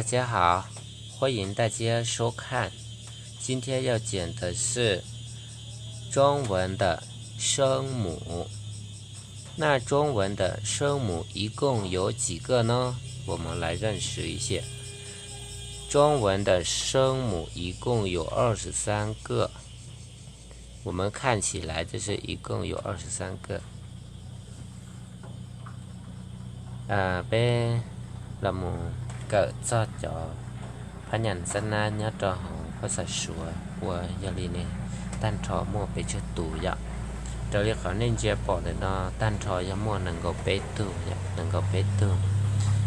大家好，欢迎大家收看。今天要讲的是中文的声母。那中文的声母一共有几个呢？我们来认识一下。中文的声母一共有二十三个。 我们看起来就是一共有二十三个。 Peb los mus kawm txog cov phab nyas xab nab nyob rau hauv phab xav Suav uas yog li ne, tag nrho muaj pes tsawg tus yom. Raws li qhov nej ntsia pom ntawm no, tag nrho yog muaj nees nkaum peb tug, nees nkaum peb tug.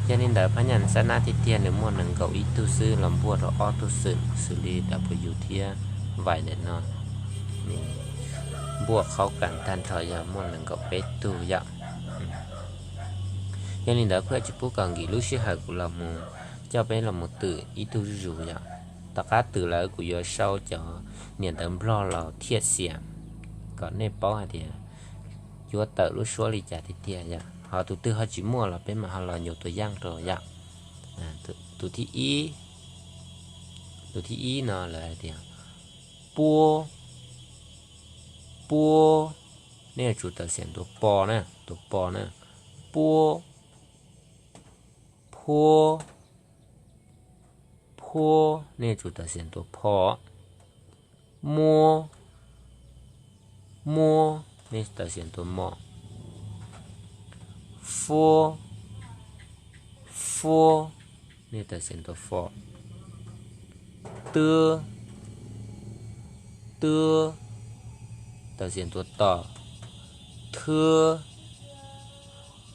Yog li ntawd phab nyas xab nab tiag tiag nws muaj nees nkaum ib tug xwb los npuaj rau ob tug xwm xws li W thiab Y ntawm no. Npuaj qhaub kas tag nrho yog muaj nees nkaum peb tug yom. Yog li ntawd peb tsis pub kom nkim lub sij hawm, kuv los mus coj peb los mus twm ib tug zuj zus yom. Tom qab twm lawm kuv yuav sau cov niam ntawv Nplog los thiaj xiam kom nej paub hais tias yuav tawm lub suab li cas tiag tiag yom. Ho tus twg ho tsis muaj los peb mam ho los nyuam tus yaj rau yom. Tus thib ib, tus thib ib no lawv hais tias puab, puab, nej yuav tsum tawm xiam tus po na, tus po na. Puab, phuab, phuab, nej yuav tsum tawm xiam tus pho. Muab, muab, nej tawm xiam tus mo. Fuab, fuab, nej tawm xiam tus fo. Tuab, tuab, tawm xiam tus to. Thuab,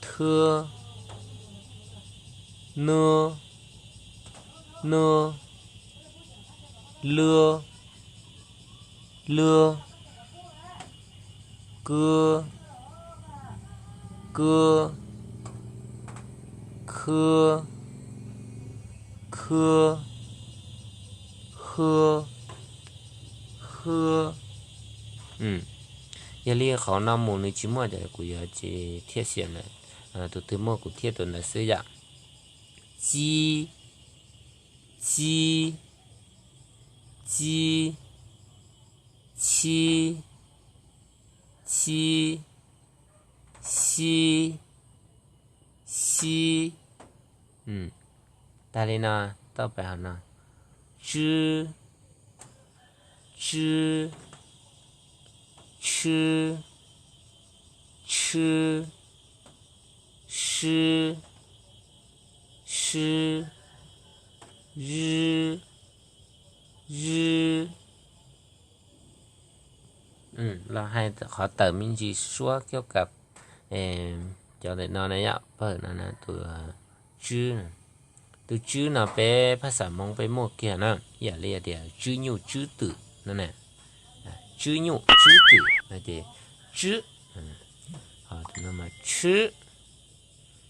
thuab, nuab, nuab, luab, luab, kuab, kuab, khuab, khuab, huab, huab. Yog li qhov no mus nws tsis muaj ces kuv yuav tsis thiaj xiam lawm. Tus twg muaj kuv thiaj tus ntawd xwb yom. Cib, cib, cib, cib, cib, xib, xib. Tag li no, tau pais hauv no. Tswb, tswb, tshwb, tshwb, swb, swb, zwb, zwb. Los hais qhov tawm me ntsis suab kiab ka, cov ntawm no na yom, pawg no tus tswb. Tus tswb no peb phaj xaj Hmoob peb muaj kiag na, ib yam li tias tswb nyuj tswb twm no na. Tswb nyuj tswb twm no ces tswb. Tshwb,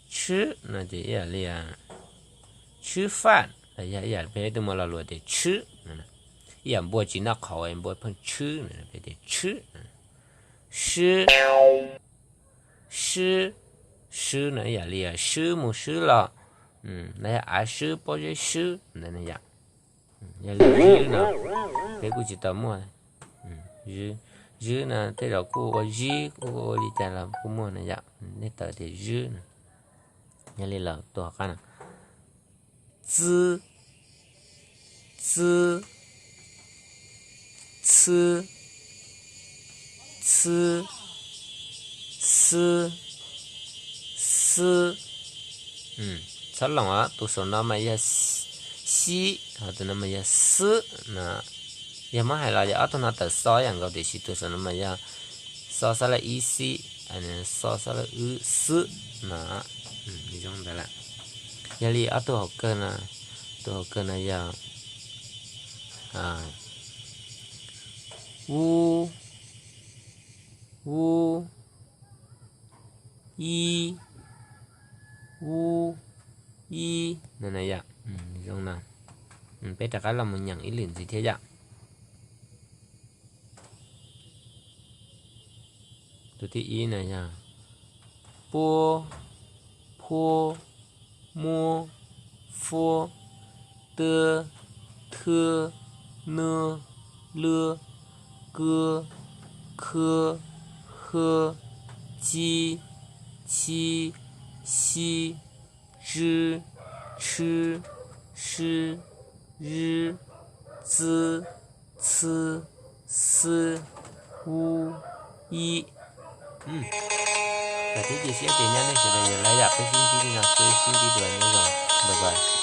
tshwb no ces ib yam li tshwb faj, yog ib yam peb twb muaj lo lus tias tshwb, ib yam npua tsis noj qhauv npua pheej tshwb, peb tias tshwb. Swb, swb, swb no ib yam li swb mus swb los, los yog av swb pob zeb swb ntawd na yom. Yog li zwb no peb kuj tsis tau muaj. Zwb no tej zaum kuj ua zib kuj ua li cas los kuj muaj na yom, nej tawm tias zwb no. Yog li los tus hauv qab no. Txwb, txwb, txwb, txwb, xwb, xwb. Txhob loom os, tus saum no mas yog xib, ho tus no mas yog xwb no. Yog muab hais los yog ob tug no tawm xo ib yam nkaus tiam sis tus saum no mas yog xo xab laj ib xib, xo xab laj wb xwb no. Zoo ntawd lawm. Yog li ob tug hauv kawg no, tus hauv kawg no yog ub, ub, ib, ub, ib no na yom. Zoo no, peb rov qab los mus nyeem ib lwm ntxiv thiab yom. Tus thib ib no yog puab, phuab, muab, fuab, tw, thw, nw, lw, kw, khw, hw, ci, ci, xi, tsw, tshw, sw, zw, txw, txhw, xw, u, i. Vam thiab cia siab tias nyob nej sawv daws yuav lab yam peb sib ntsib li no xwb, sib ntsib dua nyob zoo, bye bye.